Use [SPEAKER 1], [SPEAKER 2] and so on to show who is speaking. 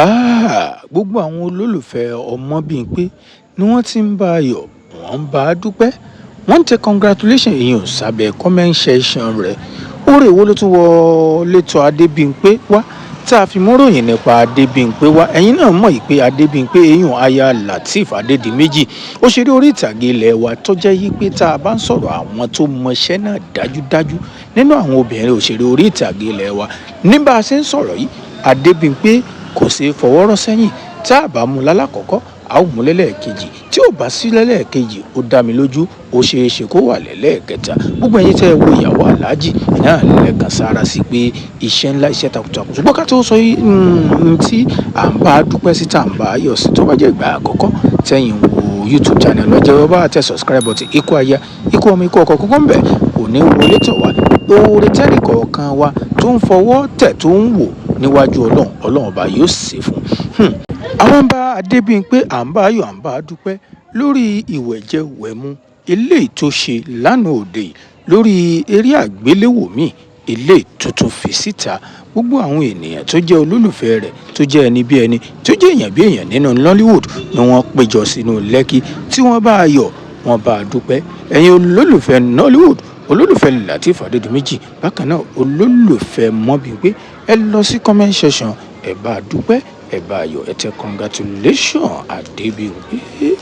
[SPEAKER 1] Gbogbo àwọn olólùfẹ́ Ọmọbímpé ni wọ́n ti ń bá a yọ̀, wọ́n ń bá a dúpẹ́, wọ́n ń tẹ congratulation ìyẹn sábẹ́ comment section rẹ̀. Oore wo ló tún wọlé tọ̀ Adébímpé wá tá a fi mú ròyìn nípa Adébímpé wá? Ẹ̀yin náà mọ̀ pé Adébímpé eyín aya Lateef Adédìméjì, òṣèré orí ìtàgé ilé wa, tó jẹ́ yí pé tá a bá ń sọ̀rọ̀ àwọn tó mọṣẹ́ náà dájúdájú nínú àwọn obìnrin òṣèré orí ìtàgé ilé wa ní bá a ṣe ń sọ̀rọ̀ yìí, Adébímpé kò ṣeé fọwọ́ rọ́ sẹ́yìn. Tá a bá mú lálákọ̀ọ́kọ́, a ó mú lẹ́lẹ́ẹ̀kejì. Tí ò bá sí lẹ́lẹ́ẹ̀kejì, ó dá mi lójú, ó ṣeé ṣe kó wà lẹ́lẹ́ẹ̀kẹta. Gbogbo ẹ̀yin tẹ́ ẹ wo Ìyàwó Aláàjì náà lẹ́ẹ̀kan sára sí pé iṣẹ́ ńlá, iṣẹ́ takuntakun. Ṣùgbọ́n ká tó sọ tí à ń bá dúpẹ́ sí, tá à ń bá yọ̀ sí, tó bá jẹ́ ìgbà àkọ́kọ́ tẹ́yìn wo YouTube channel lọ́jọ́, bá tẹ subscribe button. Ikú aya, ikú ọmọ, ikú ọkọ̀ kókó ń bẹ̀ kò ní wọlé tọ̀ wá. Oore tẹ́nì kọ̀ọ̀kan wa tó ń fọwọ́ tẹ̀, tó ń wò níwájú Ọlọ́run, Ọlọ́run Ọba yóò ṣe fún un. Àwọn bá Adébímpé, à ń bá ayọ̀, à ń bá dúpẹ́ lórí ìwẹ̀jẹwẹ̀mu eléyìí tó ṣe lánàá òde, lórí eré àgbéléwò míì eléyìí tó tún fi síta. Gbogbo àwọn ènìyàn tó jẹ́ olólùfẹ́ rẹ̀, tó jẹ́ ẹni bí ẹni, tó jẹ́ èèyàn bí èèyàn nínú Nollywood ni wọ́n péjọ sínú Lẹ́kì tí wọ́n bá a yọ̀, wọ́n bá a dúpẹ́. Ẹ̀yin olólùfẹ́ Nollywood, olólùfẹ́ Lateef Adédìméjì, bákan náà olólùfẹ́ Mọ́bímpé, ẹ lọ sí comment section, ẹ bá a dúpẹ́, ẹ bá a yọ̀, ẹ tẹ congratulation Adébímpé.